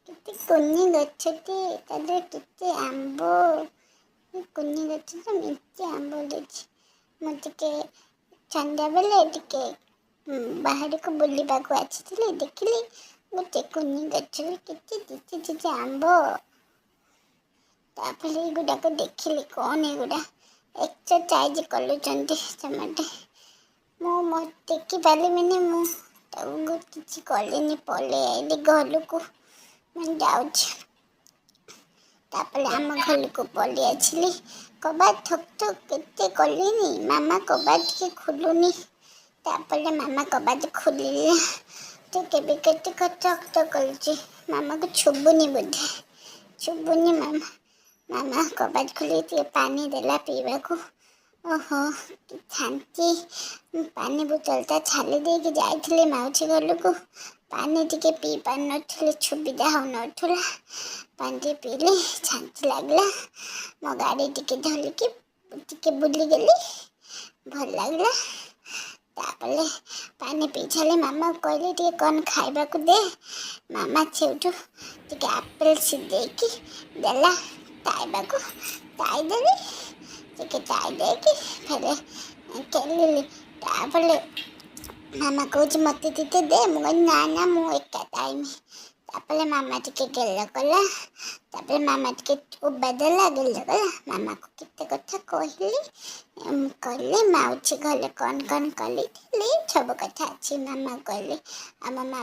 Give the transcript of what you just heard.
କେତେ କୁନି ଗଛଟେ, ତା ଦେହରେ କେତେ ଆମ୍ବ। କୁନି ଗଛଟା ମେଞ୍ଚେ ଆମ୍ବ ଦେଇଛି। ମୁଁ ଟିକେ ସନ୍ଧ୍ୟାବେଳେ ଟିକେ ବାହାରକୁ ବୁଲିବାକୁ ଆସିଥିଲି, ଦେଖିଲି ଗୋଟେ କୁନି ଗଛରେ କେତେ ଟିଚି ଟିଚି ଆମ୍ବ। ତାପରେ ଏଗୁଡ଼ାକ ଦେଖିଲି, କ'ଣ ଏଗୁଡ଼ା ଏକ୍ସରସାଇଜ କରୁଛନ୍ତି ସେମାନେ। ମୁଁ ମୋ ଦେଖିପାରିଲିନି, ମୁଁ ତାକୁ କିଛି କଲିନି, ପଳେଇ ଆଇଲି ଘରକୁ। ମୁଁ ଯାଉଛି। ତାପରେ ଆମ ଘରକୁ ପଳେଇ ଆସିଲି। କବାଟ ଠକ୍ ଠକ୍ କେତେ କଲିନି, ମାମା କବାଟ ଟିକେ ଖୋଲୁନି। ତାପରେ ମାମା କବାଟ ଖୋଲିଲା। ଟିକେ ବି କେତେ ଠକ୍ ଠକ୍ କରୁଛି, ମାମାକୁ ଶୁଭୁନି ବୋଧେ, ଶୁଭୁନି ମାମା। ମାମା କବାଟ ଖୋଲି ଟିକେ ପାଣି ଦେଲା ପିଇବାକୁ। ଓହୋ, କି ଶାନ୍ତି! ମୁଁ ପାଣି ବୋତଲଟା ଛାଡ଼ି ଦେଇକି ଯାଇଥିଲି ମାଉସୀ ଘରକୁ, ପାଣି ଟିକେ ପିଇ ପାରୁନଥିଲି, ସୁବିଧା ହେଉନଥିଲା। ପାଣି ଟିକେ ପିଇଲି, ଶାନ୍ତି ଲାଗିଲା। ମୋ ଗାଡ଼ି ଟିକେ ଧରିକି ଟିକେ ବୁଲିଗଲି, ଭଲ ଲାଗିଲା। ତାପରେ ପାଣି ପିଇ ସାରିଲି, ମାମାକୁ କହିଲି ଟିକେ କ'ଣ ଖାଇବାକୁ ଦେ। ମାମା ସେଇଠୁ ଟିକେ ଆପେଲ ସିଝେଇକି ଦେଲା ଖାଇବାକୁ। ଖାଇଦେଲି ଟିକେ, ଖାଇ ଦେଇକି ଫେରେ ଖେଳିଲି। ତାପରେ ମାମା କହୁଛି, ମୋତେ ଟିକେ ଦେ। ମୁଁ କହିଲି, ନା ନା, ମୁଁ ଏକା ଖାଇମି। ତାପରେ ମାମା ଟିକେ ଗେଲ କଲା। ତାପରେ ମାମା ଟିକେ ଓବା ଦେଲା, ଗେଲ କଲା। ମାମାକୁ କେତେ କଥା କହିଲି। ମୁଁ କହିଲି ମାଉସୀ ଘରେ କ'ଣ କ'ଣ କରିଥିଲି, ସବୁ କଥା ଅଛି ମାମା କହିଲି। ଆମ ମାମା